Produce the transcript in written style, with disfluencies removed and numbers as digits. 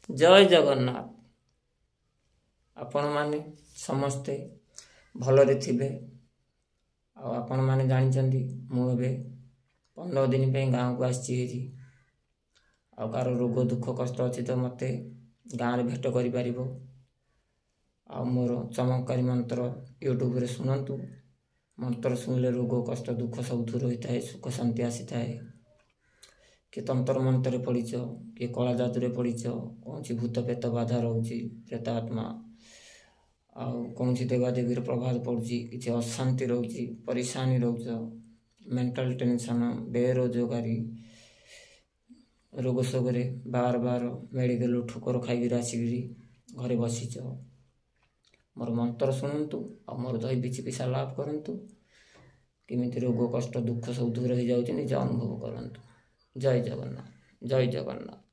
ଜୟ ଜଗନ୍ନାଥ। ଆପଣମାନେ ସମସ୍ତେ ଭଲରେ ଥିବେ। ଆଉ ଆପଣମାନେ ଜାଣିଛନ୍ତି, ମୁଁ ଏବେ 15 ଦିନ ପାଇଁ ଗାଁକୁ ଆସିଛି ହେରି। ଆଉ କାହାର ରୋଗ ଦୁଃଖ କଷ୍ଟ ଅଛି ତ ମୋତେ ଗାଁରେ ଭେଟ କରିପାରିବ। ଆଉ ମୋର ଚମତ୍କାରୀ ମନ୍ତ୍ର ୟୁଟ୍ୟୁବରେ ଶୁଣନ୍ତୁ। ମନ୍ତ୍ର ଶୁଣିଲେ ରୋଗ କଷ୍ଟ ଦୁଃଖ ସବୁ ଦୂର ହୋଇଥାଏ, ସୁଖ ଶାନ୍ତି ଆସିଥାଏ। କିଏ ତନ୍ତ୍ର ମନ୍ତ୍ରରେ ପଡ଼ିଛ, କିଏ କଳା ଯାଦୁରେ ପଡ଼ିଛ, କୌଣସି ଭୂତ ପ୍ରେତ ବାଧା ରହୁଛି, ପ୍ରେତ ଆତ୍ମା ଆଉ କୌଣସି ଦେବାଦେବୀର ପ୍ରଭାବ ପଡ଼ୁଛି, କିଛି ଅଶାନ୍ତି ରହୁଛି, ପରିଶାନି ରହୁଛ, ମେଣ୍ଟାଲ ଟେନସନ୍, ବେରୋଜଗାରୀ, ରୋଗ ଶୋଗରେ ବାର ବାର ମେଡ଼ିକାଲରୁ ଠୋକର ଖାଇକିରି ଆସିକିରି ଘରେ ବସିଛ, ମୋର ମନ୍ତ୍ର ଶୁଣନ୍ତୁ ଆଉ ମୋର ଦୈବୀ ଚିକିତ୍ସା ଲାଭ କରନ୍ତୁ। କେମିତି ରୋଗ କଷ୍ଟ ଦୁଃଖ ସବୁ ଦୂର ହେଇଯାଉଛି ନିଜେ ଅନୁଭବ କରନ୍ତୁ। ଜୟ ଜଗନ୍ନାଥ, ଜୟ ଜଗନ୍ନାଥ।